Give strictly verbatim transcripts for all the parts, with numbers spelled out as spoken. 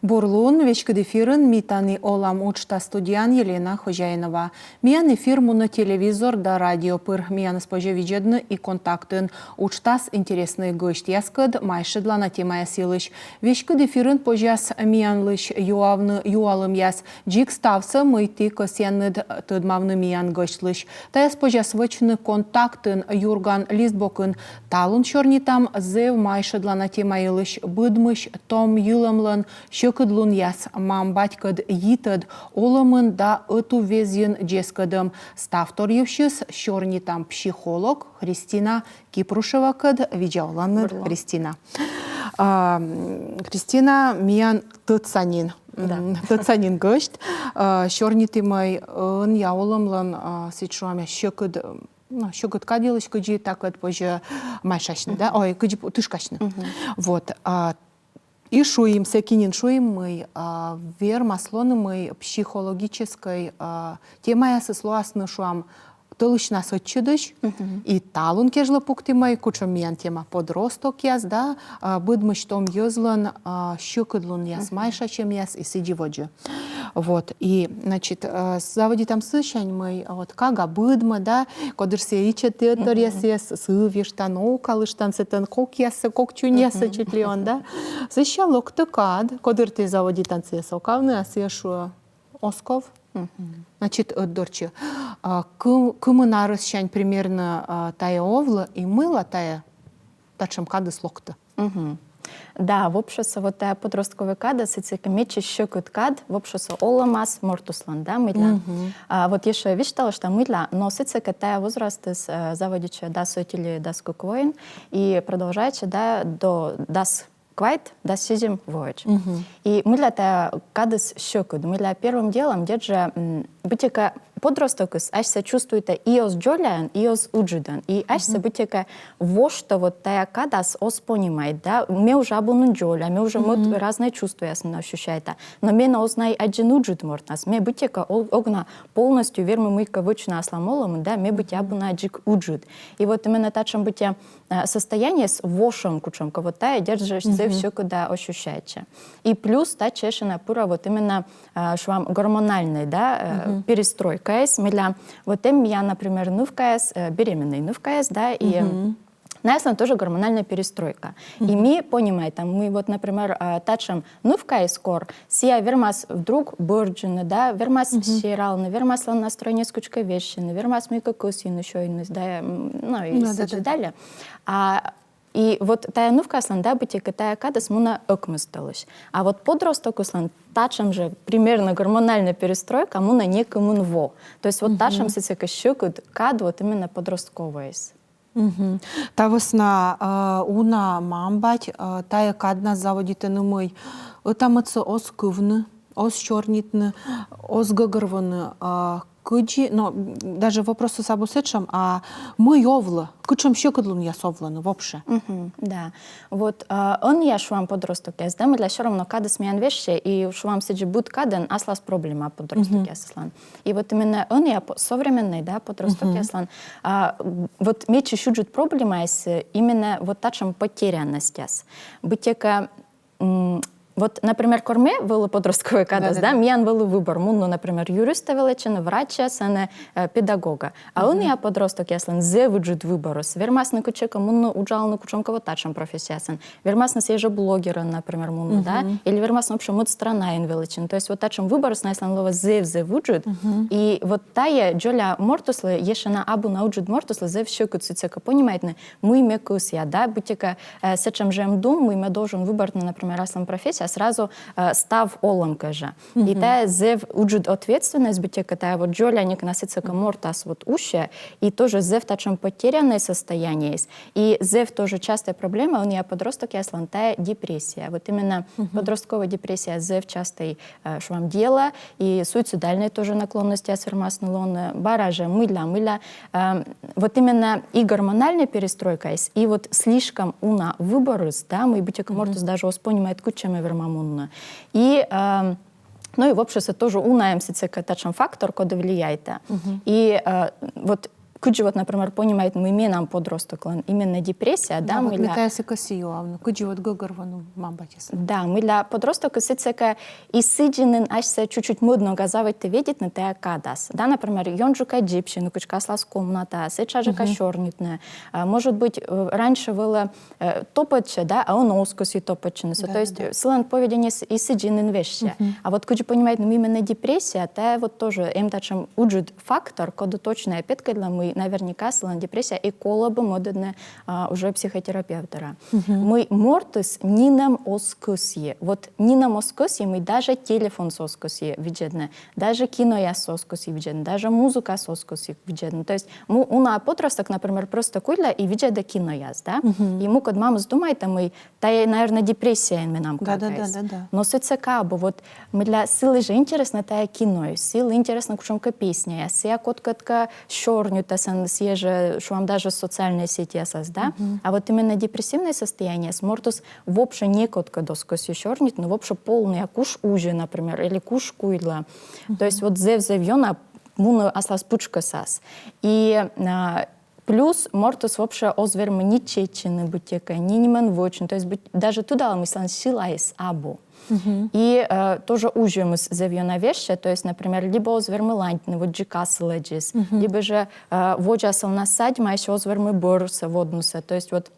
Бур лун, веськыд эфирын «Ми тані олам» уджтас, студияын Елена Хозяинова. Миян эфир мунӧ телевизор да радио пыр. Миянӧс позьӧ видзӧдны и Контактын. Уджтас интереснӧй гӧсьтъяскӧд майшӧдлана темаяс йылысь. Веськыд эфирын позяс миянлысь юавны юалӧмъяс. Дзик ставсӧ, мый ті кӧсъянныд тӧдмавны миян гӧсьтлысь. Тайӧс позяс вӧчны Контактын, «Юрган» листбокын. Талун сёрнитам зэв майшӧдлана тема йылысь: быдмысь том йылӧмлӧн сьӧкыдлунъяс, мам-батькӧд йитӧд, олӧмын да ӧтуввезйын дзескӧдӧм. Став тор йывсьыс сёрнитам психолог Христина Кипрушевакӧд. Видза оланныд, Христина. А, м, Христина миян тӧдса нин. Да. М, тӧдса нин гӧсьт. А, сёрнитімӧй ӧнія олӧмлӧн, а, сідз шуам, сьӧкыд, ну, сьӧкыд кад йылысь, кыдзи такӧд позьӧ майшасьны, да? Ой, кыдзи п-, тышкасьны. Вот. А, и шуим, сэки нин шуим, мый, а, вермас лоны, мый психологическӧй, а, темаясыс лоасны, шуам, тӧлысьнас ӧтчыдысь. И талун кежлӧ пуктімӧй, кутшӧм миян тема: подростокъяс, да, а, быдмысь том йӧзлӧн, а, сьӧкыдлунъяс, майшасьӧмъяс и сідзи водзӧ. Вот, и, значит, а, заводитам сысянь, мый, а, вот кага быдмӧ, да, кодыр сійӧ ичӧт торъясӧс сы вештан, окалыштан, сэтӧн кокъяссӧ, кок чуньяссӧ чуть ли он, да. Сысянь локтӧ кад, кодыр ті заводитан сійӧс окавны, а сійӧ шуӧ: оз ков. Значит, ӧтдортчы. А, кы-, кымын арӧссянь примерно, а, тайӧ овлӧ, и мыйла тайӧ татшӧм кадыс локтӧ? Да, вообще-сӧ вот тайӧ подростковӧй кадыс, сідзкӧ, медся сьӧкыд кад вообще-сӧ олӧмас мортыслӧн, да, мыйла. А, вот ещӧ висьталышта, мыйла, но сідзкӧ тайӧ возрастыс, э, заводитчӧ дас ӧтик или дас кык воын и продолжайтчӧ, да, до дас квайт, дас сизим воӧдз. И мыйла тайӧ кадыс сьӧкыд, мыйла первым делом, дерт жӧ, м, быттьӧкӧ подростокыс асьсӧ чувствуйтӧ и оз дзоляӧн, и оз ыджыдӧн. И асьсӧ быттьӧкӧ воштӧ вот тайӧ кадас, оз понимайт, да, ме уже абу нин дзоля, ме уже мӧд разнӧй чувствояс нин ощущайта. Но ме на оз на аддзыны ыджыд мортнас, ме быттьӧкӧ о-, ог на полностью вермы мыйкӧ вӧчны аслам олӧмын, да, ме быттьӧ абу на дзик ыджыд. И вот именно татшӧм быттьӧ, э, состояниеыс вошӧм кутшӧмкӧ, вот тайӧ, дерт жӧ, зэв сьӧкыда ощущайтчӧ. И плюс татчӧ ещӧ на пырӧ вот именно, э, шуам, гормональнӧй, да, э, перестройкаыс, мыйла вот эм миян, например, нывкаяс, э, беременнӧй нывкаяс, да, и наяслӧн тоже гормональнӧй перестройка. И ми понимайтам, мый вот, например, э, татшӧм нывкаыс кор, сійӧ вермас вдруг бӧрддзыны, да, вермас сералны, вермас лоны настроениеыс кутшӧмкӧ вежсьыны, вермас мыйкӧ кӧсйыны, сёйны, да, м, ну и так далее. А, и вот тайӧ нывкаяслӧн, да, быттьӧкӧ тайӧ кадыс мунӧ ӧкмыс тӧлысь. А вот подростокыслӧн татшӧм жӧ примерно гормональнӧй перестройка мунӧ некымын во. То есть вот татшӧм сідзкӧ сьӧкыд кад вот именно подростковӧйыс. Та вӧсна, а, уна мам-бать, а, тайӧ каднас заводитӧны мый: ӧта-мӧдсӧ оз кывны, оз сёрнитны, оз гӧгӧрвоны, а, кыдзи, но, м, даже вопросыс абу сэтшӧм, а мый овлӧ, кутшӧм сьӧкыдлунъяс овлӧны вообще. Да. Вот, а, ӧнія, шуам, подростокъяс, да, мыйла всё равно кадыс миян вежсьӧ, и, шуам, сідзи быд кадӧн аслас проблема подростокъясыслӧн. И вот именно ӧнія по-, современнӧй, да, подростокъяслӧн, а, вот медся сюжет проблемаыс, э, именно вот татшӧм потерянностьяс. Быттьӧкӧ, м, вот, например, кор ме вӧлі подростковӧй кадас, да, миян вӧлі выбор: мунны, например, юристӧ велӧдчыны, врачӧ, сэні, э, педагогӧ. А ӧнія подростокъяслӧн зэв ыджыд выборыс. Вермасны кытчӧкӧ мунны уджалны кутшӧмкӧ вот татшӧм профессиясӧн. Вермасны сійӧ жӧ блогерӧн, например, мунны, да? Или вермасны вообще мӧд странаын велӧдчыны. То есть вот татшӧм выборыс наяслӧн лоӧ зэв-зэв ыджыд. И вот тайӧ дзоля мортыслы, ещӧ на абу на ыджыд мортыслы, зэв сьӧкыд сідзкӧ понимайтны, мый ме кӧсъя, да, быттьӧкӧ, э, сэтшӧм жӧ эм дум, мый ме должен выбортны, например, аслам профессия сразу, э, став олӧм кежӧ. И тайӧ зэв ыджыд ответственность, быттьӧкӧ тайӧ вот дзоля некӧн сідзкӧ мортас вот усьӧ, и тоже зэв татшӧм потеряннӧй состояниеыс. И зэв тоже частая проблема ӧнія подростокъяслӧн — тайӧ депрессия. Вот именно подростковая депрессия зэв частый, э, шуам, дело, и суицидальнӧй тоже наклонностьяс вермасны лоны, бара жӧ мыйла, мыйла, эм, вот именно и гормональнӧй перестройкаыс, и вот слишком уна выборыс, да, мый быттьӧкӧ мортыс даже оз понимайт, кытчӧ ме верма мунны. И, эм, ну и вообще сійӧ тоже уна эм сідзкӧ татшӧм фактор, коді влияйтӧ. И, э, вот кыдзи вот, например, понимайтны, мый менам подростокын именно депрессия, да, Да, вот мыйла мыйла сійӧс кӧсйи юавны, кыдзи вот гӧгӧрвоны мам-батьыс. Да, мыйла подростокыс сідзкӧ и сідз нин асьсӧ чуть-чуть мӧд ногӧн заводитӧ видзӧдны тайӧ кадас. Да, например, ёнджыка дзебсьыны кутшӧмкӧ аслас комнатаас, этшаджыка сёрнитны. А, может быть, э, раньше вӧлі э, топӧдчӧ, да, а ӧні оз кӧсйы топӧдчыны. То есть, э, сылӧн поведение и сідз нин вежсьӧ. А вот кыдзи понимайтны, мый именно депрессия, тайӧ вот тоже эм татшӧм ыджыд фактор, коді точно петкӧдлӧ, мый наверняка сылӧн депрессия, и колӧ бы мӧдӧдны а, уже психотерапевт дорӧ. Мый мортыс нинӧм оз кӧсйы. Вот нинӧм оз кӧсйы, мый даже телефонсӧ оз кӧсйы видзӧдны, даже кинояссӧ оз кӧсйы видзӧдны, даже музыкасӧ оз кӧсйы видзӧдны. То есть му-, уна подросток, например, просто куйлӧ и видзӧдӧ кинояс, да? И мукӧд мамыс думайтӧ, мый тайӧ, наверное, депрессияӧн менам кадыс. Да, да, да, да. Но сідзкӧ абу, вот мыйла сылы жӧ интереснӧ тайӧ кино, сылы интереснӧ кутшӧмкӧ песняяс, сійӧ кодкӧдкӧ сёрнитӧ сэн, сійӧ жӧ, шуам, даже социальнӧй сетьясас, да? А вот именно депрессивнӧй состояниеас мортыс вообще некодкӧд оз кӧсйы сёрнитны, вообще полнӧя куш узьӧ, например, или куш куйлӧ. То есть вот зэв-зэв ёна мунӧ аслас пытшкӧсас. И а, плюс мортыс вообще оз вермы ни чеччыны быттьӧкӧ, ни нимен вӧчны. То есть быть, даже тыдалӧ, мый сылӧн силаыс абу. И э, тоже узьӧмыс зэв ёна вежсьӧ, то есть, например, либӧ оз вермы ланьтны, вот дзик аслыдзыс, либӧ жӧ э, водз аслынас садьмаӧсь, оз вермы бӧрсӧ воднысӧ. То есть вот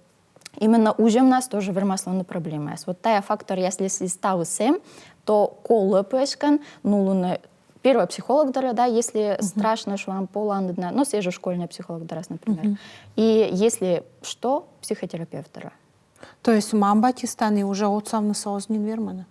именно узьӧмнас тоже вермас лоны проблемаяс. Вот тайӧ факторъяс если ставыс эм, то колӧ пӧ эськӧ нулыны первой психолог дорӧ, да, если страшно, шуам, поланныд на, ну, сійӧ жӧ школьнӧй психолог дорас, например. И если что, психотерапевт дорӧ. То есть мам-батьыс тані уже отсавнысӧ оз нин вермыны?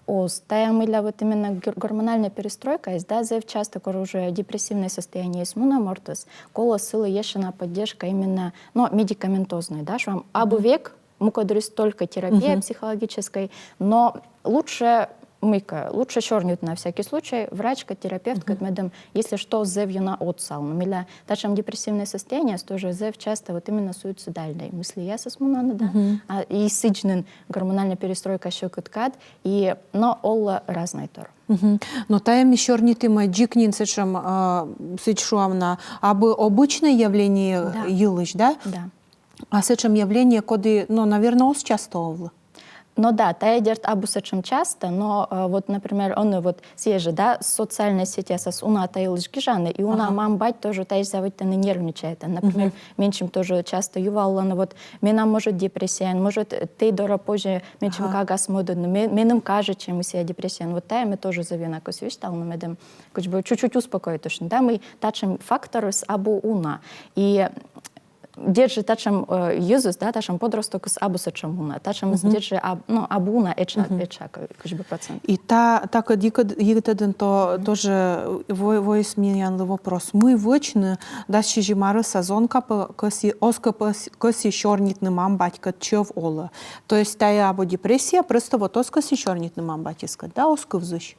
Оз. Тайӧ мыйла вот именно гор-, гормональнӧй перестройкаыс, да, зэв часто, кор уже депрессивнӧй состояниеас мунӧ мортыс, колӧ сылы ещӧ на поддержка именно, но медикаментознӧй, да, шуам, абу век, мукӧддырйиыс только терапия психологическӧй, но лучше, мыйкӧ, лучше сёрнитны на всякий случай врачкӧд, терапевткӧд, медым, если что, зэв ёна отсавны. Мыйла татшӧм депрессивнӧй состояниеас тоже зэв часто вот именно суицидальнӧй мыслиясыс мунӧны, да, а, и сідз нин гормональнӧй перестройка сьӧкыд кад, и, но олӧ разнӧйтор. Но тайӧ ми сёрнитім дзик нин сэтшӧм, а, сідз шуам на, абу обычнӧй явление йылысь, да? Да. А сэтшӧм явление, коді, но, наверно, оз часто овлы. Но да, тайӧ, дерт, абу сэтшӧм часто, но э, вот, например, ӧні вот сійӧ жӧ, да, социальнӧй сетьясас уна та йылысь гижӧны, и уна мам-бать тоже таысь заводитӧны нервничайтны. Например, менсьым тоже часто юалӧны, вот, менам, может, депрессияӧн, может, ті дорӧ позьӧ менсьым кагас мӧдӧдны, ме-, меным кажитчӧ, мый сійӧ депрессияӧн. Вот тайӧ ме тоже зэв ёна кӧсйи висьтавны, медым кыдз бы чуть-чуть успокоитчыны, да, мый татшӧм факторыс абу уна. И дерт жӧ татшӧм э, йӧзыс, да, татшӧм подростокыс абу сэтшӧм уна. Татшӧмыс дерт жӧ аб-, ну, абу уна этша, этша кы-, кыдз бы процент. И та, та кӧть йи-, йитӧдын то тоже во-, воис миянлы вопрос. Мый вӧчны, дас сизим арӧса зонка пӧ кӧсйи, оз кӧ пӧ с-, кӧсйи сёрнитны мам-батькӧд, чӧв олӧ. То есть тайӧ абу депрессия, просто вот оз кӧсйи сёрнитны мам-батьыскӧд, да, оз кывзысь.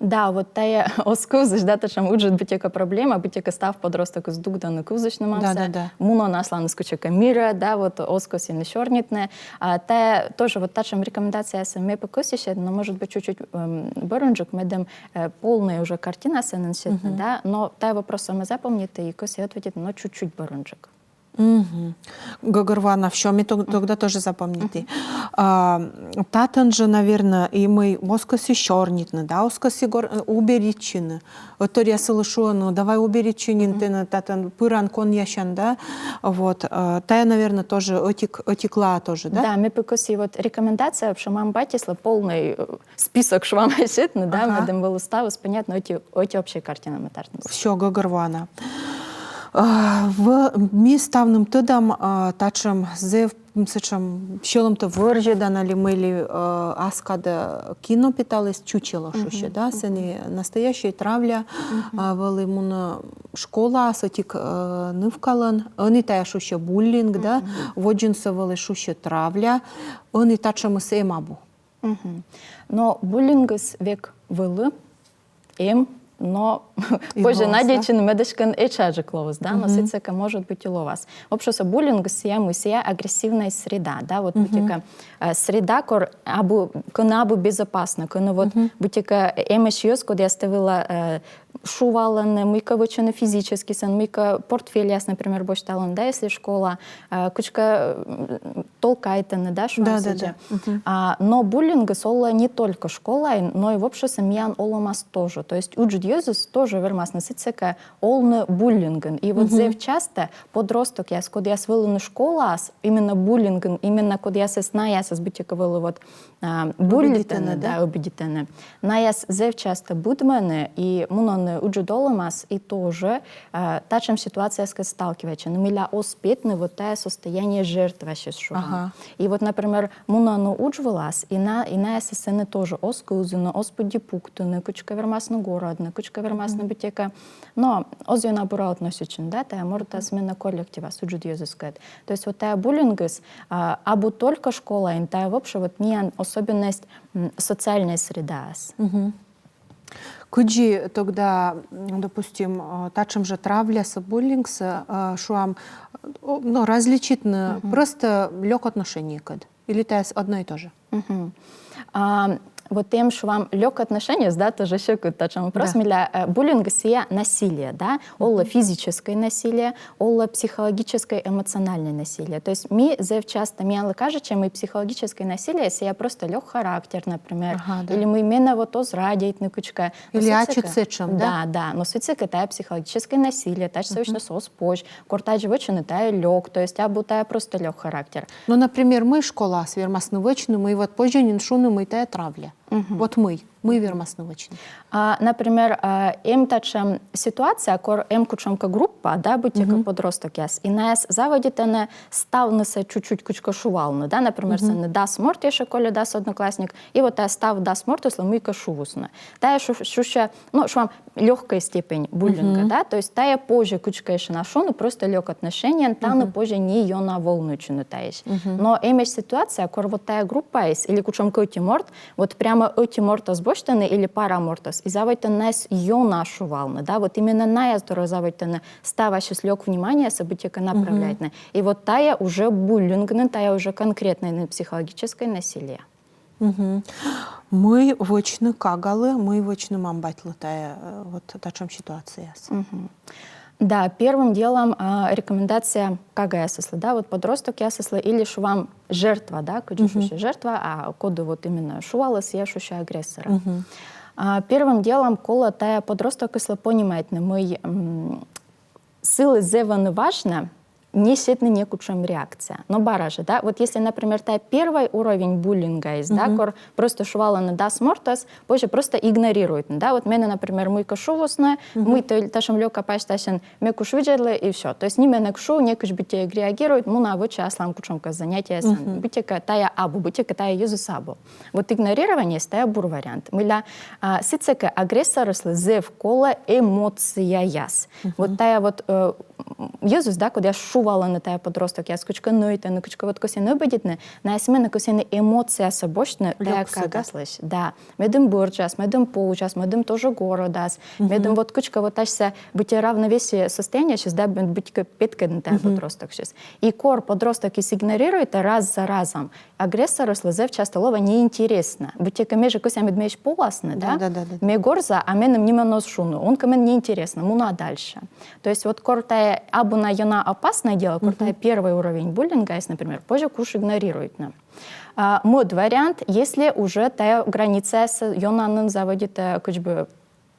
Да, вот тайӧ оз кывзысь, да, татшӧм ыджыд быттьӧкӧ проблема, быттьӧкӧ став подростокыс дугдӧны кывзысьны мамсӧ, Да, да, да. мунӧны асланыс кутшӧмкӧ мирӧ, да, вот оз кӧсйыны сёрнитны. А тайӧ тоже вот татшӧм рекомендацияяссӧ ме пӧ кӧсйыся, но, может быть, чуть-чуть эм, бӧрынджык, медым э, полнӧй уже картина сэнӧн сетны, да, но тайӧ вопросӧ ме запомниті и кӧсйи ответитны, но чуть-чуть бӧрынджык. Гӧгӧрвоана, всё, ме тог-, тогда тоже запомниті. А, татӧн жӧ, наверно, и мый оз кӧсйы сёрнитны, да, оз кӧсйы гор-, э, уберитчыны. Ӧтаръясыслы шуӧны, давай уберитчы нин тэнӧ, татӧн пыран коньясян, да. Вот, э, тайӧ, наверно, тоже ӧтик, ӧтик ла тоже, да? Да, ме пӧ кӧсйи вот рекомендация вообще мам-батьыслы полнӧй э, список, шуам, сетны, да, медым вӧлі ставыс понятно, ӧти, ӧти общая картина мӧдарнас. Всё, гӧгӧрвоана. А, в-, ми ставным тӧдам, а, татшӧм зэв, м, сэтшӧм сьӧлӧмтӧ вӧрзьӧдан али мый ли, э, ас кадӧ кино петаліс, «Чучело» шусьӧ, да, сэні настоящӧй травля, а, вӧлі мунӧ школаас ӧтик, э, нывкалӧн, ӧні тайӧ шусьӧ буллинг, да, водзынсӧ вӧлі шусьӧ травля, ӧні татшӧмыс эм абу. Но буллингыс век вӧлі, эм, но позьӧ надейтчыны, мед эськӧ этшаджык лоис, да, но сідзкӧ, может быть, и лоас. Вообще со буллингыс сійӧ мый, сійӧ агрессивная среда, да, вот быттьӧкӧ, э, среда, кор абу, кӧні абу безопасно, кӧні вот быттьӧкӧ эмӧсь йӧз, кодъястӧ вылӧ, э, шувалӧны, мыйкӧ вӧчӧны физически сэн, мыйкӧ портфельяс, например, босьталӧны, да, если школа, э, кыдзкӧ, м, толкайтӧны, да, шуам сідзи. А, но буллингыс олӧ не только школаын, но и вообще миян олӧмас тоже. То есть уджыд йӧзыс тоже вермасны сідзкӧ олны буллингын. И вот зэв часто подростокъяс, кодъяс вӧліны школаас, именно буллингын, именно кодъясӧс наясӧс быттьӧкӧ вӧлі вот, а, буллитӧны, да, обидитӧны. Наяс зэв часто быдмӧны и мунӧны уджыд олӧмас, и тоже, а, татшӧм ситуацияскӧд сталкивайтчӧны, мыйла оз петны вот тайӧ состояние жертвасьыс, шуам. И вот, например, мунӧны удж вылас, и на-, и наясӧс сэні тоже оз кывзыны, оз пыдди пуктыны, кыдзкӧ вермасны горӧдны, кыдзкӧ вермасны быттьӧкӧ, но оз ёна бура относитчыны, да, тайӧ мортас, именно коллективас, уджыд йӧзыскӧд. То есть вот тайӧ буллингыс, а, абу только школаын, тайӧ вообще вот миян особенность, м, социальнӧй средаас. Кыдзи тогда, м, допустим, э, татшӧм жӧ травлясӧ, буллингсӧ, э, шуам, о, ну, различитны просто лёк отношениекӧд? Или тайӧ одно и то же? А, вот эм, шуам, лёк отношениеяс, да, тоже сьӧкыд татшӧм вопрос, мыйла, э, буллинг сійӧ насилие, да, олӧ физическӧй насилие, олӧ психологическӧй, эмоциональнӧй насилие. То есть ми зэв часто, миянлы кажитчӧ, мый психологическӧй насилие сійӧ просто лёк характер, например, или мый менӧ вот оз радейтны кыдзкӧ. Или ачыд сэтшӧм, да? Да, да, но сідзкӧ тайӧ психологическӧй насилие, татчӧ сэтшӧм оз позь, кор тадзи вӧчӧны, тайӧ лёк, то есть абу тайӧ просто лёк характер. Но, например, мый школаас вермасны вӧчны, мый вот позьӧ нин шуны, мый тайӧ травля. Вот мый, мый вермасны вӧчны. А, например, а, эм татшӧм ситуация, кор эм кутшӧмкӧ группа, да, быттьӧкӧ подростокъяс, и наяс заводитӧны ставнысӧ чуть-чуть кыдзкӧ шувалны, да, например, сэні дас морт ещё, коли дас одноклассник, и вот тайӧ став дас мортыслы мыйкӧ шувисны. Тайӧ шу-, шусьӧ, ну, шуам, лёгкая степень буллинга, да, то есть тайӧ позьӧ кыдзкӧ ещё на шуны, просто лёк отношениеяс, тані позьӧ не ёна волнуйтчыны таысь. Но эмӧсь ситуация, кор вот тайӧ группаыс или кутшӧмкӧ ӧти морт, вот прямо ӧти мортӧс босьтӧны или пара мортӧс, и заводитӧны наяс ёна шувалны, да, вот именно наяс дорӧ заводитӧны став ассьыс лёк вниманиесӧ быттьӧкӧ направляйтны. И вот тайӧ уже буллинг нин, тайӧ уже конкретнӧй нин психологическӧй насилие. Мый вӧчны кагалы, мый вӧчны мам-батьлы тайӧ, э, вот татшӧм ситуацияас? Да, первым делом, а, рекомендация кагаясыслы, да, вот подростокъясыслы или, шуам, жертва, да, кыдзи шусьӧ жертва, а коді вот именно шуваліс, сійӧ шусьӧ агрессорӧ. А, первым делом колӧ тайӧ подростокыслы понимайтны, мый, м, сылы зэв ӧні важнӧ не сетны некутшӧм реакция. Но бара жӧ, да, вот если, например, тайӧ первый уровень буллингаыс, да, кор просто шувалӧны дас мортӧс, позьӧ просто игнорируйтны, да, вот менӧ, например, мыйкӧ шувисны, мыйтӧ татшӧм лёка пасьтасьӧн, ме куш видзӧдлі, и всё. То есть ниме нӧ эг шу, некыдз быттьӧ эг реагируйт, муна вӧча аслам кутшӧмкӧ занятиесӧ, быттьӧкӧ тайӧ абу, быттьӧкӧ тайӧ йӧзыс абу. Вот игнорирование, тайӧ бур вариант. Мыйла, а, сідзкӧ агрессорыслы зэв колӧ эмоцияяс. Вот тайӧ вот, э, йӧзыс, да, кодъяс шувалӧны тайӧ подростокъяс, кыдзкӧ нӧйтӧны, кыдзкӧ вот кӧсйӧны обидитны, наяс именно кӧсйӧны эмоциясӧ босьтны тайӧ кагаыслысь. Да. Медым бӧрдчас, медым поузяс, медым тоже горӧдас, медым вот кыдзкӧ вот асьсӧ быттьӧ равновесие состояниесьыс, да, быттьӧкӧ петкӧдны тайӧ подростоксьыс. И кор подростокыс игнорируйтӧ раз за разом, агрессорыслы зэв часто лоӧ неинтересно. Быттьӧкӧ ме жӧ кӧсъя, мед меысь поласны, да? Да, да, да, да. Ме горза, а меным ниме оз шуны. Он кӧ, мен неинтересно, муна дальше. То есть вот кор тайӧ абу на ёна опасное дело, кор тайӧ первый уровень буллинга, если, например, позьӧ куш игнорируйтны. А, мӧд вариант, если уже тайӧ границаяс ёна нин заводитӧ, э, кыдз бы,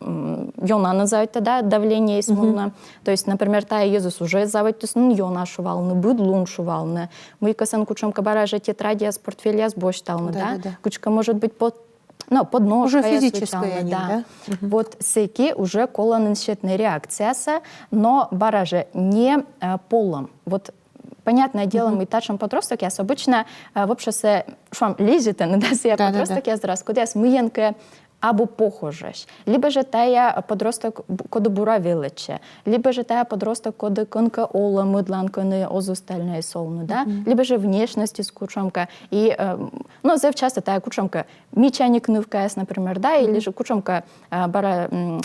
м, ёна нин заводитӧ, да, давлениеыс мунны. То есть, например, тайӧ йӧзыс уже заводитісны ёна шувалны, быд лун шувалны. Мыйкӧ сэн кутшӧмкӧ бара жӧ тетрадьяс, портфельяс босьталны, да? Да, да, да. Кыдзкӧ, может быть, под, ну, подножкаяс уже физическӧй вӧчалны, да. Вот сэки уже колӧ нин сетны реакциясӧ, но бара жӧ не, э, полӧм. Вот понятное дело, мый татшӧм подростокъяс обычно, э, вообще сійӧ, шуам, лезет, да, сійӧ подростокъяс дорас, кодъяс мыйӧнкӧ абу похожӧсь. Либӧ жӧ тайӧ подросток, бу-, коді бура велӧдчӧ, либӧ жӧ тайӧ подросток, коді кӧнкӧ олӧмыдлань кӧні оз ысталь на эсійӧ овны, да, либӧ жӧ внешностьыс кутшӧмкӧ. И, э, ну, зэв часто тайӧ кутшӧмкӧ мичаник нывкаяс, например, да, или жӧ кутшӧмкӧ, э, бара, м,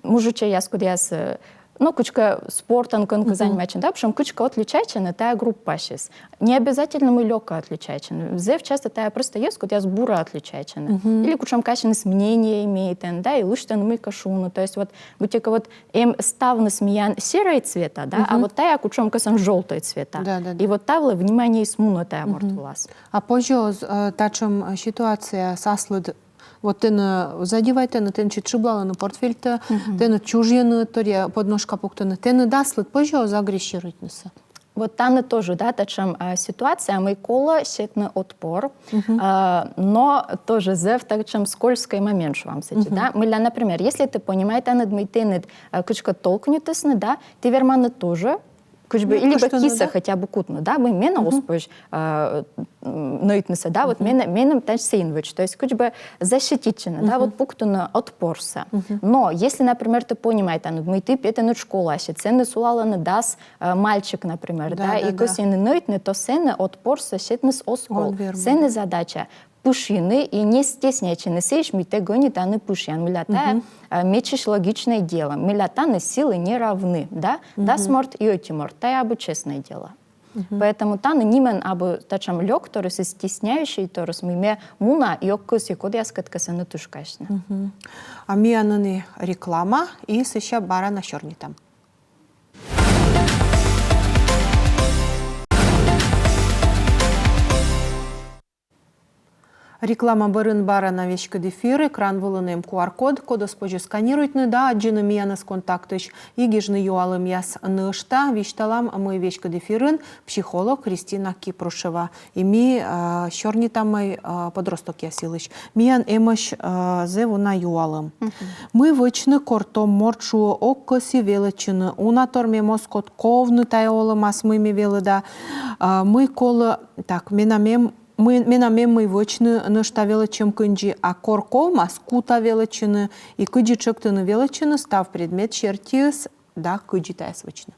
мужичӧйяс, кодъяс, э, но кыдзкӧ спортӧн кӧнкӧ занимайтчыны, да, причём кыдзкӧ отличайтчыны тайӧ группасьыс. Не обязательно мый лёкӧ отличайтчыны. Зэв часто тайӧ просто йӧз, кодъяс бура отличайтчыны. Или кутшӧмкӧ асьныс мнение имейтӧны, да, и лысьтӧны мыйкӧ шуны. То есть вот быттьӧкӧ вот эм ставныс миян серой цвета, да, а вот тайӧ кутшӧмкӧ сэн жёлтой цвета. Да, да, да. И вот та вылӧ вниманиеыс мунӧ тайӧ морт вылас. А позьӧ оз, э, татшӧм, э, ситуацияас аслыд, вот тэныд задевайтӧны, тэныд чуть шыблалӧны портфельтӧ, тэныд чужйӧны, торъя подножка пуктӧны, тэныд аслыд позьӧ оз агрессируйтны сійӧс? Вот тані тоже, да, татшӧм, а, ситуация, мый колӧ сетны отпор, а, но тоже зэв татшӧм скользкӧй момент, шуам сэтчӧ, да. Мыйла, например, если ті понимайтанныд, мый тэныд, а, кыдзкӧ толкнитісны, да, ті верманныд тоже кыдз бы, либӧ кисӧ хотя бы кутны, да, мый менӧ оз позь, а, м, нӧйтнысӧ, да, вот менӧ, меным тадз сэні вӧч, то есть кыдз бы защититчыны, да, вот пуктыны отпорсӧ. Но если, например, ті понимайтанныд, мый ті петанныд школасьыс, сэні сулалӧны дас, э, мальчик, например, да, и кӧсйӧны нӧйтны, то сэні отпорсӧ сетныс оз ков. Сэні задача пышйыны и не стесняйтчыны сыысь, мый тэ гӧнитан и пышйан, мыйла тайӧ, э, меӵысь логичнӧй дело, мыйла тані силы не равны, да, дас морт и ӧти морт, тайӧ абу честнӧй дело. Поэтому тані нимен абу татшӧм лёк торйыс, стесняющӧй торйыс, мый ме муна и ог кӧсйы кодъяскӧд кӧ сэні тышкасьны. А миян ӧні реклама, и сэсся бара на сёрнитам. Реклама бӧрын бара на веськыд эфир, экран вылын эм Q R-код, кодӧс позьӧ сканируйтны да аддзыны миянӧс Контактысь и гижны юалӧмъяс. Нӧшта висьталам, мый веськыд эфирын психолог Кристина Кипрушева. И ми, а, сёрнитам мый, а, подростокъяс йылысь. Миян эмӧсь, а, зэв уна юалӧм. Мый вӧчны, кор том морт шуӧ ог кӧсйы велӧдчыны, уна тор ме моз кут ковны тайӧ олӧмас, мый ме велӧда, а, мый колӧ, так, менам эм мый, менам эм мый вӧчны нӧшта велӧдчӧм кындзи, а кор ковмас, кута велӧдчыны, и кыдзи тшӧктыны велӧдчыны став предмет сертиыс да кыдзи тайӧс вӧчны.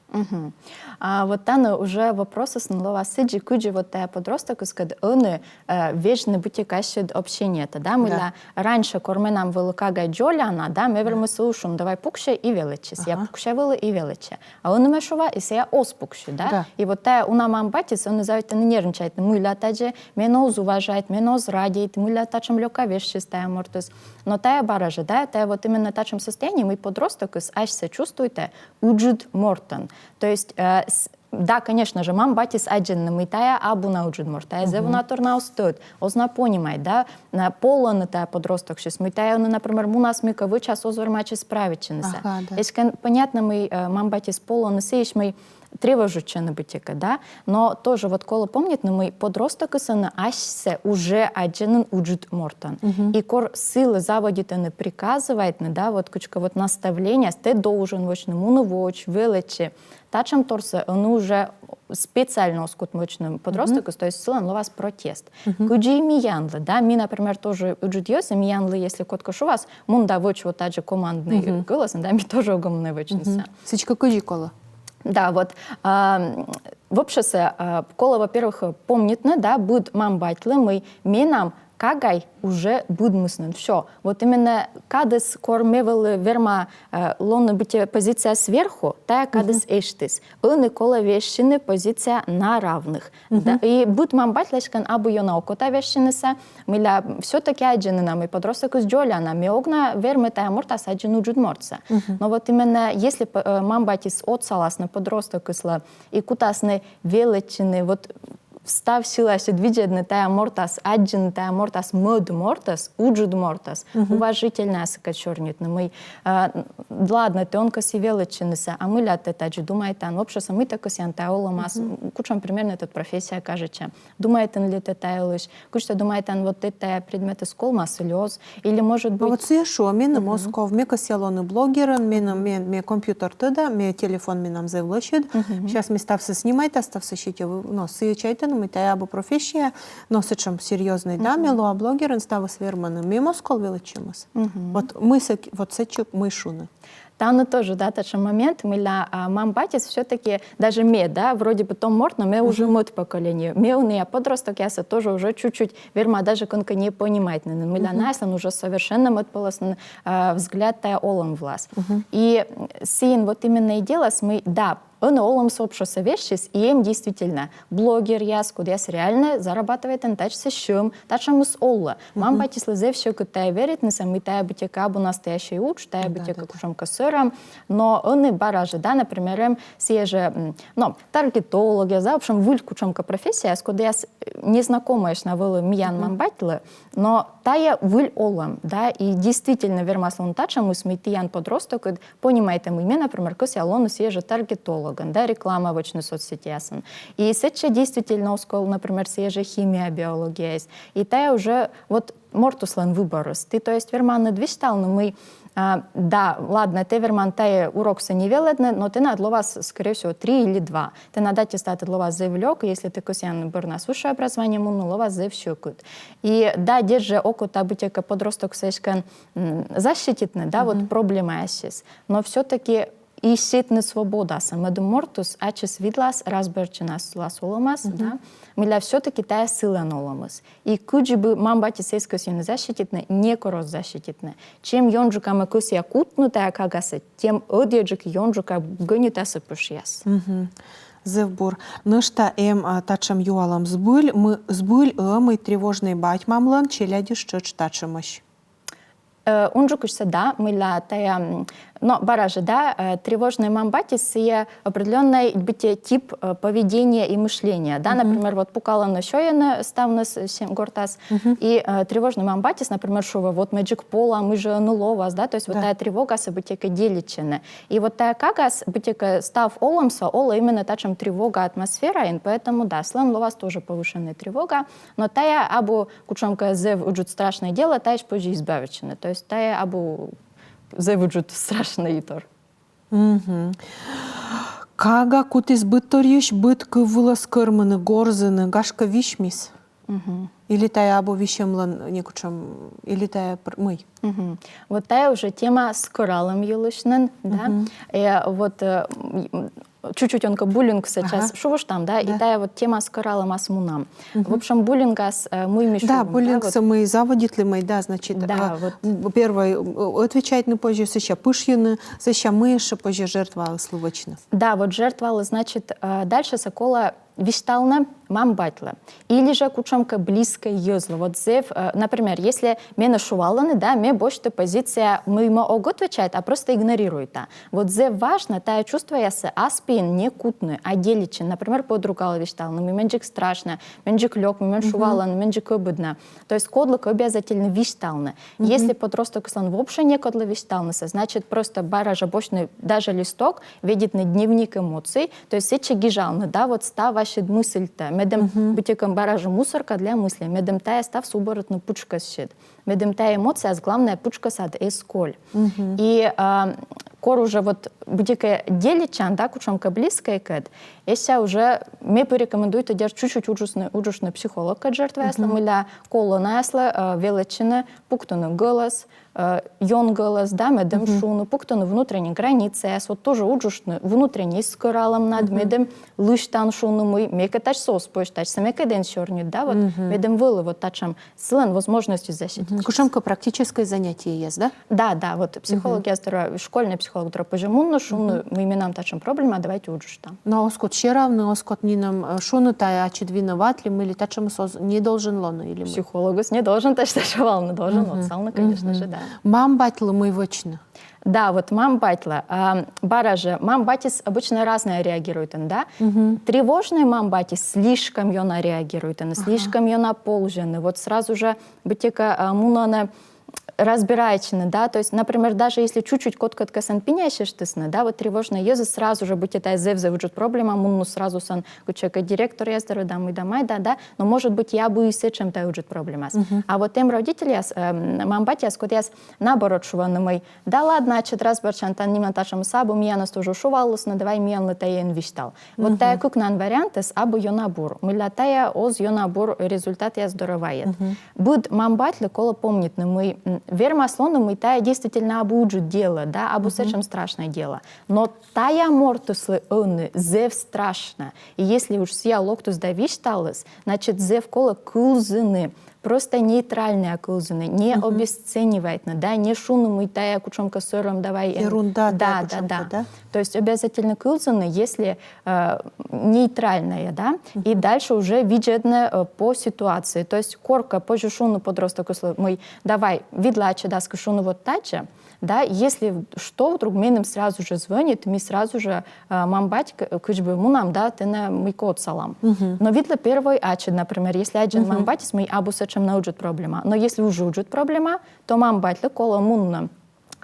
А вот тані уже вопросыс нин лоас сідзи, кыдзи вот тайӧ подростокыскӧд ӧні, э, вежны быттьӧкӧ ассьыд общениетӧ, да, мыйла раньше, кор менам вӧлі кагай дзоляна, да, ме верми сылы шуны: давай пуксьӧй и велӧдчы. Сійӧ пукся вӧлі и велӧдчӧ. А ӧні ме шуа, и сійӧ оз пуксьы, да? И вот тайӧ уна мам-батьыс ӧні заводитӧны нервничайтны, мыйла тадзи, менӧ оз уважайт, менӧ оз радейт, мыйла татшӧм лёка вежсис тайӧ мортыс. Но тайӧ бара жӧ, да, тайӧ вот именно татшӧм состояние, мый подростокыс асьсӧ чувствуйтӧ ыджыд мортӧн. То есть, э, с- да, конечно же, мам-батьыс аддзӧны, мый тайӧ абу на ыджыд морт, тайӧ зэв уна тор на оз тӧд, оз на понимайт, да, на полӧны тайӧ подростоксьыс, мый тайӧ ӧні, например, мунас мыйкӧ вӧчас, оз вермӧй справитчынысӧ. Эськӧ понятно, мый, э, мам-батьыс полӧны сыысь, мый тревожитчӧны быттьӧкӧ, да, но тоже вот колӧ помнитны, мый подростокыс ӧні асьсӧ уже аддзӧ нин ыджыд мортӧн. И кор сылы заводитӧны приказывайтны, да, вот кыдзкӧ вот наставлениеяс, тэ должен вӧчны, муны вӧч, велӧдчы, татшӧм торсӧ ӧні уже специально оз кут вӧчны подростокыс, то есть сылӧн лоас протест. Кыдзи и миянлы, да, ми, например, тоже ыджыд йӧзыс, и миянлы, если кодкӧ шуас, мун да вӧч, вот тадзи команднӧй гӧлӧсӧн, да, ми тоже ог мунӧй вӧчнысӧ. Сідзкӧ кыдзи колӧ. Да, вот, а, вообще-то, а, колӧ, во-первых, помнитны, да, быд мам-батьлы, мый менам кагай уже быдмис нин, всё. Вот именно кадыс, кор ме вӧлі верма, э, лоны быттьӧ позиция сверху, тайӧ кадыс эштіс. Ӧні колӧ вежсьыны позиция на равных. Да, и быд мам-батьлы эськӧ абу ёна окота вежсьынысӧ, мыйла всё-таки аддзӧны на, мый подростокыс дзоляна, ме ог на вермы тайӧ мортас аддзыны ыджыд мортсӧ. Но вот именно если п-, э, мам-батьыс отсаласны подростокыслы и кутасны велӧдчыны, вот став силасьыд видзӧдны тайӧ мортас, аддзыны тайӧ мортас мӧд мортӧс, ыджыд мортӧс, уважительнӧя сыкӧд сёрнитны, мый, э, ладно, тэ он кӧсйы велӧдчынысӧ, а мыйла тэ тадзи думайтан, вообще-то мый тэ кӧсъян тайӧ олӧмас, кутшӧм примерно тэд профессия кажитчӧ, думайтан ли тэ та йылысь, кыдз тэ думайтан, вот тэд тайӧ предметыс ковмас или оз, или, может быть... А вот сійӧ шуӧ, меным оз ков, ме кӧсъя лоны блогерӧн, меным, ме, ме компьютер тӧда, ме телефон менам зэв лӧсьыд. Сейчас ме ставсӧ снимайта, ставсӧ сетӧ, но сійӧ чайтӧ, мый тайӧ абу профессия, но сэтшӧм серьёзнӧй, да, ме лоа блогерӧн, ставыс вермӧны, мем оз ков велӧдчӧмыс. Вот мый сэ-, вот сэтчӧ мый шуны. Тані тоже, да, татшӧм момент, мыйла а, мам-батьыс всё-таки, даже ме, да, вроде бы том морт, но ме уже мӧд поколение. Ме ӧнія подростокъясӧ тоже уже чуть-чуть верма даже кӧнкӧ не понимайтны, мыйла наяслӧн уже совершенно мӧд пӧлӧснын а, взгляд тайӧ олӧм вылас. И м, сійӧн вот именно и делас, мый, да, ӧні олӧмыс вообще вӧчсис, и эм действительно блогеръяс, кодъяс реально зарабатывайтӧны татчӧс сьӧм, татшӧмыс олӧ. Мам-батьыслы зэв сьӧкыд тайӧ веритнысӧ, мый тайӧ быттьӧкӧ абу настоящий удж, тайӧ быттьӧкӧ кутшӧмкӧ сӧрам, но ӧні бара жӧ, да, например, эм сійӧ жӧ, м, но, таргетологъяс, да, в общем, выль кутшӧмкӧ профессияяс, кодъяс э, незнакомӧсь на вӧлі миян мам-батьлы, но тайӧ выль олӧм, да, и действительно вермас лоны татшӧмыс, мый тіян подростокыд понимайтӧ, мый ме, например, кӧсъя лоны сійӧ жӧ таргетологӧн, да, реклама вӧчны соцсетьясын. И сэтчӧ действительно оз ков, например, сійӧ жӧ химия, биологияыс. И тайӧ уже вот мортыслӧн выборыс. Ті, то есть, верманныд висьталны, мый а, да, ладно, тэ верман тайӧ уроксӧ не велӧдны, но тэнад лоас, скорее всего, три или два. Тэнад аттестатыд лоас зэв лёк, и если тэ кӧсъян бӧрнас высшее образование мунны, лоас зэв сьӧкыд. И да, дерт жӧ, окота быттьӧкӧ подростоксӧ эськӧ м, защититны, да, вот проблемаяссьыс. Но всё-таки и сетны свободасӧ, медым мортыс ачыс видлас, разбӧртчынас сылас олӧмас, да, мыйла всё-таки тайӧ сылӧн олӧмыс. И кыдзи бы мам-батьыс эз кӧсйыны защититны, некор оз защититны. Чем ёнджыка ме кӧсъя кутны тайӧ кагасӧ, тем ӧдйӧджык ёнджыка гӧнитасӧ пышъяс. Зэв бур. Нӧшта эм а, татшӧм юалӧм. Збыль, мы, збыль-ӧ, мый тревожнӧй бать-мамлӧн челядьыс тшӧтш татшӧмӧсь? Э, унджыкыссӧ да, мыйла тайӧ, м, но бара жӧ да, э, тревожнӧй мам-батьыс сійӧ определённӧй быттьӧ тип э, поведения и мышления, да, например, вот пукалӧны, сёйӧны ставныс сем гортас, и э, тревожнӧй мам-батьыс, например, шуӧ, вот ме дзик пола, мый жӧ ӧні лоас, да, то есть вот тайӧ тревогасӧ быттьӧкӧ делитчӧны. И вот тайӧ кагас быттьӧкӧ став олӧмсӧ олӧ именно татшӧм тревога атмосфераын, поэтому да, сылӧн лоас тоже повышенная тревога, но тайӧ абу кутшӧмкӧ зэв ыджыд страшнӧй дело, тайӧс позьӧ избавитчыны. То есть тайӧ абу зэв ыджыд страшнӧй итор. Кага кутіс быдторйысь быд кыв вылӧ скӧрмыны, горзыны, гашкӧ, висьмис? Или тайӧ абу висьӧмлӧн некутшӧм, или тайӧ пр-, мый? Вот тайӧ уже тема скӧралӧм йылысь нин, да? Э, вот э, м, чуть-чуть онкӧ буллингсӧ час шуыштам, да, и тайӧ вот тема скӧралӧмас мунам. В общем, буллингас э, мый ми шуам, да, буллингсӧ мый заводитлім, да, значит, да, а, вот м, первой э, отвечайтны позьӧ, сэсся пышйыны, сэсся мый ещӧ позьӧ жертваыслы вӧчны? Да, вот жертвалы, значит, э, дальшесӧ колӧ висьталны мам-батьлы. Или жӧ кутшӧмкӧ близкӧй йӧзлы. Вот зэв, э, например, если менӧ шуалӧны, да, ме босьті позиция, мый ме ог отвечайт, а просто игнорируйта. Вот зэв важнӧ тайӧ чувствояссӧ ас пиын не кутны, а делитчыны. Например, подругалы висьталны, мый мен дзик страшнӧ, мен дзик лёк, мый мен шуалӧны, мен дзик ӧбӧднӧ. То есть кодлыкӧ обязательно висьталны. Если подростокыслӧн вообще некодлы висьталнысӧ, значит, просто бара жӧ босьтны даже листок, ведитны дневник эмоций, то есть сэтчӧ гижалны, да, вот став ассьыд мысльтӧ, медым быттьӧкӧ бара жӧ мусорка для мыслей, медым тайӧ став суборӧтны пытшкӧссьыд, медым тайӧ эмоцияяс, главное, пытшкӧсад эз коль. И а, кор уже вот быттьӧкӧ делитчан, да, кутшӧмкӧ близкӧйкӧд, эсся уже ме порекомендуйта, дерт, чуть-чуть уджавны, уджавны психологкӧд жертваяслы, мыйла колӧ наяслы э, велӧдчыны пуктыны гӧлӧс, э, ён гӧлӧс, да, медым шуны, пуктыны внутренньӧй границаяс, вот тоже уджавны внутренньӧй скӧралӧмнад, медым лысьтан шуны, мый мекӧ татчӧ оз позь, татчӧ мекӧд эн сёрнит, да, вот, медым вӧлі вот татшӧм сылӧн возможностьыс защититчыны. Кутшӧмкӧ практическӧй занятиеяс, да? Да, да, вот психологъяс дорӧ, школьнӧй психолог дорӧ позьӧ мунны, шуны, мый менам татшӧм проблема, давайте уджавны. Но оз кут сьӧравны, оз кут нинӧм э, шуны, тайӧ ачыд виноват ли мый ли, татшӧмыс оз не должен лоны или мый? Психологыс не должен татшӧм валны, должен отсалны, конечно же, да. Мам-батьлы мый вӧчны? Да, вот мам-батьлы. А, бара жӧ, мам-батьыс обычно разное реагируйтӧны, да? Тревожнӧй мам-батьыс слишком ёна реагируйтӧны, слишком ёна ползьӧны. Вот сразу же быттьӧкӧ а, мунӧны разбирайтчыны, да, то есть, например, даже если чуть-чуть кодкӧд кӧсйӧны пинясьыштны, да, вот тревожнӧй йӧзыс сразу же, быттьӧ тайӧ зэв-зэв ыджыд проблема, мунны сразу сэн кутшӧмкӧ директоръяс дорӧ, да, мый да мый да, да, но может быть и абу сэтшӧм тайӧ ыджыд проблемас. А вот эм родительяс, эм, мам-батьяс, кодъяс наоборот шуӧны, мый да ладно, ачыд разбӧртчан, тан ниман татшӧмыс абу, миянӧс тоже шуалісны, давай миянлы тайӧ эн висьтав. Вот тайӧ кыкнан вариантыс абу ёна бур. Мыйла тайӧ оз ёна бур результатъяс дорӧ вайӧд. Быд мам-батьлы колӧ помнитны, мый м, Вермас лоны, мый тая действительно абу уджыд дело, да, абу сэтшем страшнӧй дело. Но тая мортыслы ӧні зэв страшнӧ. И если уж сія локтіс да висьталіс, значит, зэв колӧ кылзыны, просто нейтральнӧя кылзыны, не обесценивайтны, да, не шуны, мый тая кутшӧмкӧ сӧрӧм, давай... Ерунда, да, да, кутшӧмкӧ, да. То есть обязательно кылзыны, если э, нейтральнӧя, да, и дальше уже видзӧдны э, по ситуации. То есть коркӧ позьӧ шуны подростокыслы, мый давай, видлы ачыд аски шуны вот тадзи, да, если что, вдруг меным сразу же звонит, ми сразу же э, мам-бать к- кыдз бы мунам, да, тэнӧ мыйкӧ отсалам. Но видлы первой ачыд, например, если аддзан мам-батьыс, мый абу сэтшем на уджыд проблема. Но если уже уджыд проблема, то мам-батьлы колӧ мунны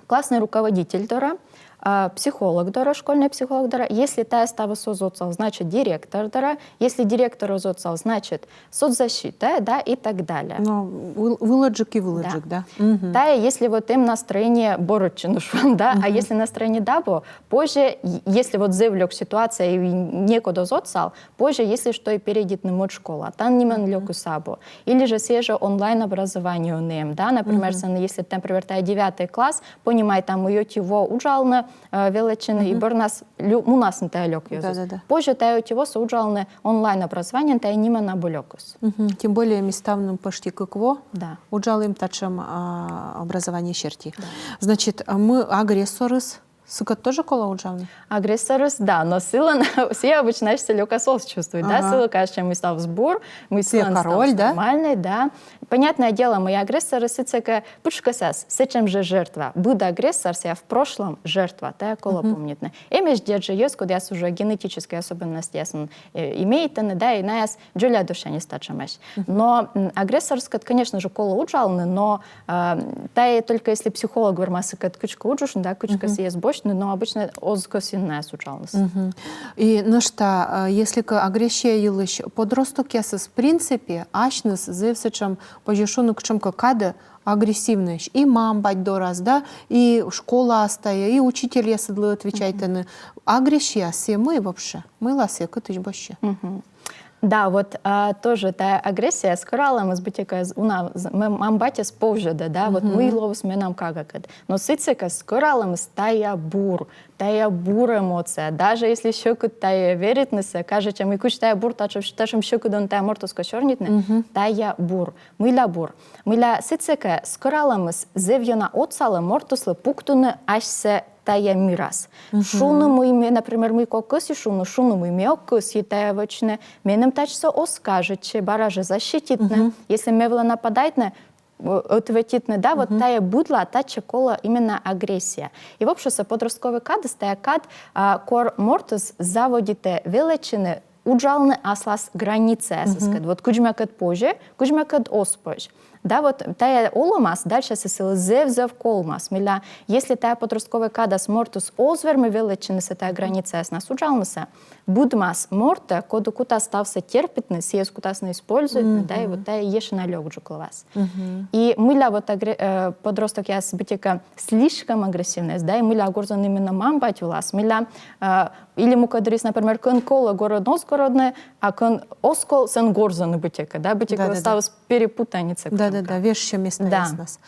классный руководитель дорӧ, э, психолог дорӧ, школьный психолог дорӧ. Если тая ставыс оз отсал, значит, директор дорӧ. Если директор оз отсал, значит, соцзащита, да, и так далее. Но выл- вылӧджык и вылӧджык, да. Тая, если вот эм настроение бӧрӧдчыны, шуам, да, а если настроение да абу, позже, е- если вот зэв лёк ситуация и некод оз отсал, позже, если что, и перейдитны мӧд школа, тан нимӧн лёкыс абу. Или же сійӧ жӧ онлайн образование ӧні эм, да, например, сэн, если, например, тая девятый класс, понимайтам, мый ӧти во уджалны э, велӧдчыны, и бӧрнас лю- мунасны тая лёк йӧзыс. Да-да-да. Позже тая ӧти восӧ уджалны онлайн образованиеӧн, тая нимӧн абу лёкыс. Тем более ми ставным пӧшти кык во Да. уджалім татшӧм а, образование серти. Значит, а мы агрессорыс, сыкӧд тоже колӧ уджалны? Агрессорыс, да, но сылӧн сія обычно асьсӧ лёкас оз чувствуйт, да, сылы кажитчӧ, мый ставыс бур, мый сылӧн ставыс нормальнӧй, да. Понятное дело, мый агрессорыс сідзкӧ пытшкӧсас сэтшем жӧ жертва. Быд агрессор сія в прошлом жертва, тая колӧ помнитны. Эмӧсь дерт жӧ йӧз, кодъяс уже генетическӧй особенностьясӧн э, имейтӧны, да, и наяс дзоля дырсяньыс татшӧмӧсь. Но м, агрессорыскӧд, конечно же, колӧ уджалны, но э, тая только если психолог вермас сыкӧд кыдзкӧ уджышны, да, кыдзкӧ сійӧс босьтны, но обычно оз кӧсйыны наяс уджалныс. И нӧшта, а, если кӧ агрессия йылысь подростокъясыс, в принципе, асьныс зэв сэтшем, позьӧ шуны, кутшӧмкӧ кадӧ агрессивнӧйӧсь. И мам-бать дорас, да, и школаас тая, и учительясыдлы отвечайтӧны. Агрессия сія мый вообще? Мыйла сія кытысь босьтчӧ? Да, вот а, тоже тая агрессия, скӧралӧмыс быттьӧкӧ з- уна з- м- мам-батьыс повзьӧдӧ, да, вот мый лоис менам кагакӧд. Но сідзкӧ скӧралӧмыс тая бур, тая бур эмоция. Даже если сьӧкыд тая веритнысӧ, кажитчӧ, мый кыдз тая бур, татшӧм, татшӧм сьӧкыдӧн тая мортыс кӧ сёрнитны, тая бур. Мыйла бур? Мыйла сідзкӧ скӧралӧмыс зэв ёна отсалӧ мортыслы пуктыны асьсӧ тая мирас. Шуны, мый ме, например, мыйкӧ кӧсйи шуны, шуны, мый ме ог кӧсйы тая вӧчны, меным татчӧ оз кажитчы, бара жӧ защититны. Если ме вылӧ нападайтны, э, ответитны, да, вот тая быдла татчӧ колӧ именно агрессия. И вообще сія подростковый кадыс, тая кад, а, кор мортыс заводитӧ велӧдчыны уджалны аслас границаясыскӧд. Вот кыдз мекӧд позьӧ, кыдз мекӧд оз позь. Да, вот тая олӧмас дальше сылы зэв-зэв колмас. Мыйла, если тая подростковый кадас мортыс оз вермы велӧдчыны сія тая границаяснас уджалнысӧ, быдмас мортӧ, коді кутас ставсӧ терпитны, сійӧс кутасны используйтны, да, и вот тая ещӧ на лёкджык лоас. И мыйла вот агре- э, подростокъяс быттьӧкӧ слишком агрессивнӧйӧсь, да, и мыйла горзӧны именно мам-бать вылас, мыйла э, или мукӧддырйиыс, например, кӧн колӧ, горзӧны, оз горзны, а кӧн оз кол, сэн горзӧны быттьӧкӧ, да, быттьӧкӧ ставыс перепутаница. Да-да-да, вежсьӧ местаяснас.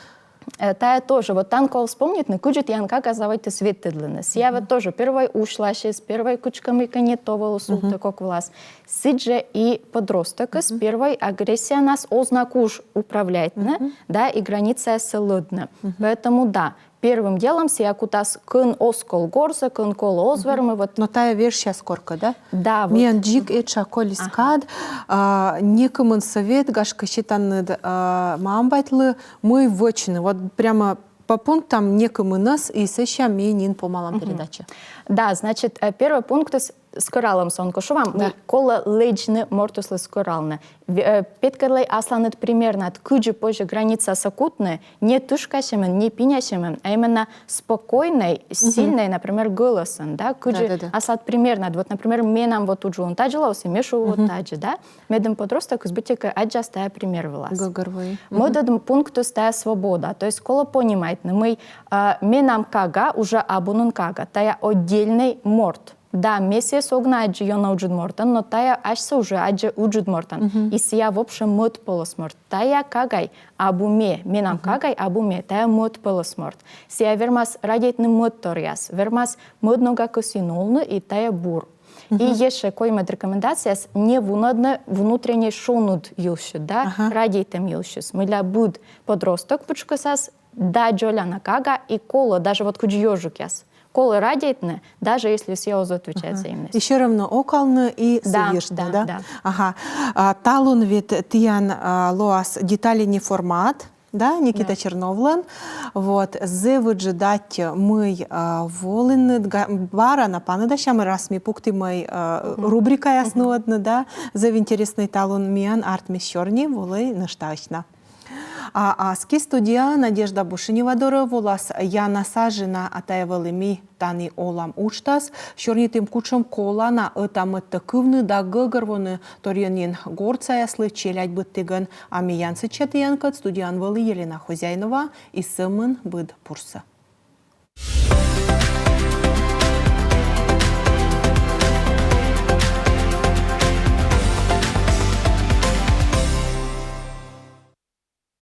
Э, Тая тоже, вот тан колӧ вспомнитны, кыдзи тіян кага заводитіс ветлӧдлыны. Сія вот тоже первой усьласис, первой кыдзкӧ мыйкӧ не то вӧлі султӧ кок вылас. Сідзжӧ и подростокыс первой агрессиянас оз на куж управляйтны, да, и границаяссӧ лӧдны. Поэтому да, первым делом сія кутас кӧн оз кол горзӧ, кӧн колӧ оз вермы, вот. Но тая вежсяс коркӧ, да? Да, вот. Миян дзик этша колис кад, а, некымын совет, гашкӧ, сетанныд, а, мам-батьлы, мый вӧчны. Вот прямо по пунктам некымынӧс, и сэсся ми нин помалам передача. Да, значит, э, первый пунктыс — скӧралӧмыс, он кӧ шуам, мый колӧ лэдзны мортыслы скӧралны. В-, э, петкӧдлӧй асланыд примернад, кыдзи позьӧ границасӧ кутны, не тышкасьӧмӧн, не пинясьӧмӧн, а именно спокойнӧй, сильнӧй, например, гӧлӧсӧн, да, кыдзи аслад примернад, вот, например, менам вот уджалӧм тадзи лоас, и ме шуа вот тадзи, да, медым подростокыс быттьӧкӧ аддзас тая пример вылас. Гӧгӧрвои. Мӧдӧд пунктыс — тая свобода, то есть колӧ понимайтны, мый, а, менам кага уже абу нин кага, тая отдельнӧй морт. Да, ме сійӧс ог на аддзы ёна ыджыд мортӧн, но тайӧ асьсӧ уже аддзӧ ыджыд мортӧн. И сійӧ вообще мӧд пӧлӧс морт. Тайӧ кагай абу ме, менам кагай абу ме, тайӧ мӧд пӧлӧс морт. Сійӧ вермас радейтны мӧд торъяс, вермас мӧд нога кӧсйыны овны, и тайӧ бур. И ещӧ коймӧд рекомендацияыс: не вунӧдны внутренней шоныд йылысь, да, радейтӧм йылысь. Мыйла быд подросток пытшкӧсас да дзоляна кага и колӧ, даже вот кыдз ёжикъяс, колӧ радейтны, даже если сійӧ оз отвечайт взаимность. И всё равно окавны и сыйышны, да? Да, да. Ага. А, талун ведь тіян, а, лоас «Детали не формат», да, Никита Черновлӧн. Вот, зэв ыджыд аттьӧ, мый, а, волінныд, га-, бара на паныдасям, раз ми пуктім, мый, а, рубрикаяс нуӧдны, да, зэв интереснӧй талун миян артмис сёрни, волӧй нӧшта ӧсна. А аски студияӧ Надежда Бушенева дорӧ волас Яна Сажина, а тайӧ вӧлі «Ми тані олам» уджтас. Сёрнитім, кутшӧм колана ӧта-мӧдтӧ кывны да гӧгӧрвоны торйӧн нин гортсаяслы челядь быдтігӧн. А миян сэтчӧ тіянкӧд студияын вӧлі Елена Хозяинова и сӧмын быд бурсӧ.